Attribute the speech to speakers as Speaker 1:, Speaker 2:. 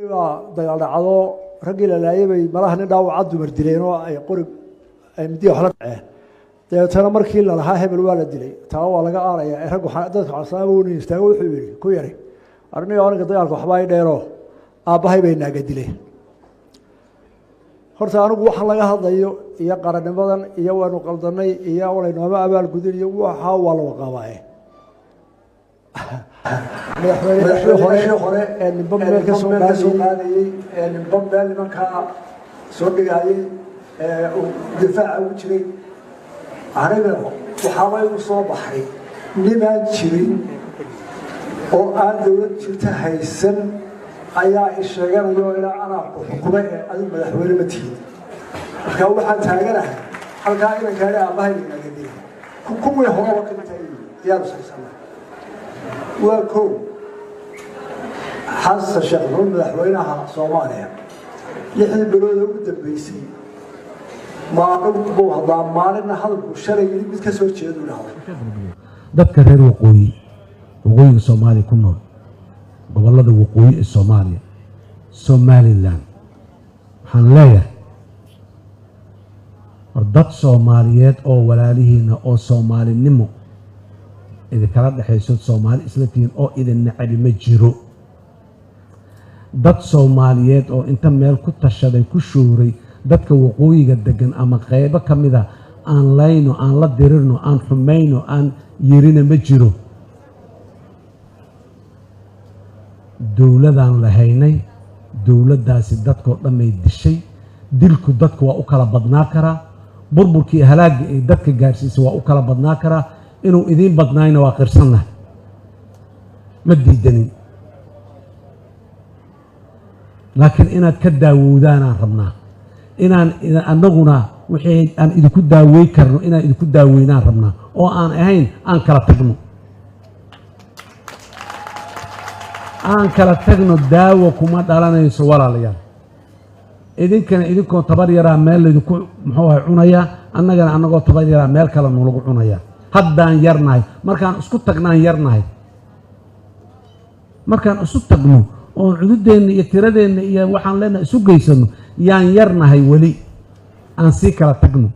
Speaker 1: Baa dagaal dhacdo, raggii la laayay bay malaha nin dhaawaca dumar dileen oo ay qori ay midiya wax la dhaceen. Dabeetana markii lalahaa hebel waa la dilay, taa waa laga aaraya ee raggu dadka xasaaba uu istaago, wuxuu yidhi ku yari arniga aniga dagaalka waxbaa i dheero, aabbahay bay naaga dileen. Horta anigu waxaan laga hadlayo iyo qarannimadan iyo waanu qaldanay iyo walaynooma abaalgudin iyo waxaa waa la waqaabaaye. Madaxweyne hore ee ninba meel ka soo qaadayey ee ninba meel nimankaa soo dhigayey ee uu difaaca ugu jiray, aniga waxaaba igu soo baxay nimaan jirin oo aan dowlad jirta haysan ayaa i sheeganayo ilaa anaa ku xukumay ee adigu madaxweyne ma tihid. Marka waxaan taaganahay halkaa inankaani aabbahay naaga dilay, kuwii horeba ka taagay ayaanu saysana. Waa kow, Xasan Sheekh Maxamuud madaxweynaha Soomaaliya 6dii bilood ugu dambeysay maalin buu hadlaa, maalinna hadalku shalay mid ka soo jeedu dhahday.
Speaker 2: Dadka reer waqooyi, waqooyiga Soomaaliya ku nool, gobollada waqooyi ee Soomaaliya, Somalilan, waxaan leeyahay war dad Soomaaliyeed oo walaalihiina oo Soomaalinimo idinkala dhexayso, Soomaali isla tihiin oo idin nacabi ma jiro. Dad Soomaaliyeed oo inta meel ku tashaday ku showray dadka waqooyiga degan ama qaybo ka mida aan layno, aan la dirirno, aan xumayno, aan yirina ma jiro. Dowladaan lahaynay, dowladdaasi dadkoo dhanay dishay. Dilku dadku waa u kala badnaa karaa, burburkii halaagga ay dadka gaarsiisay waa u kala badnaa karaa. Inuu idiin badnaayna waa qirsannahay, ma diidanin, laakiin inaad ka daawowdaanaan rabnaa, inaan annaguna wixii aan idinku daawey karno inaan idinku daaweynaan rabnaa, oo aan ahayn aan kala tagno, aan kala tagno. Daawo kuma dhalanayso walaalayaal. Idinkana idinkoo tabar yaraa meel laydinku muxuu ahay cunayaa, annagana annagoo tabar yaraa meel kale nolagu cunayaa. Haddaan yarnahay, markaan isku tagnaan yarnahay, markaan isu tagno oon cududeenna iyo tiradeenna iyo waxaan leenahay isu geysano yaan yarnahay. Weli aan sii kala tagno.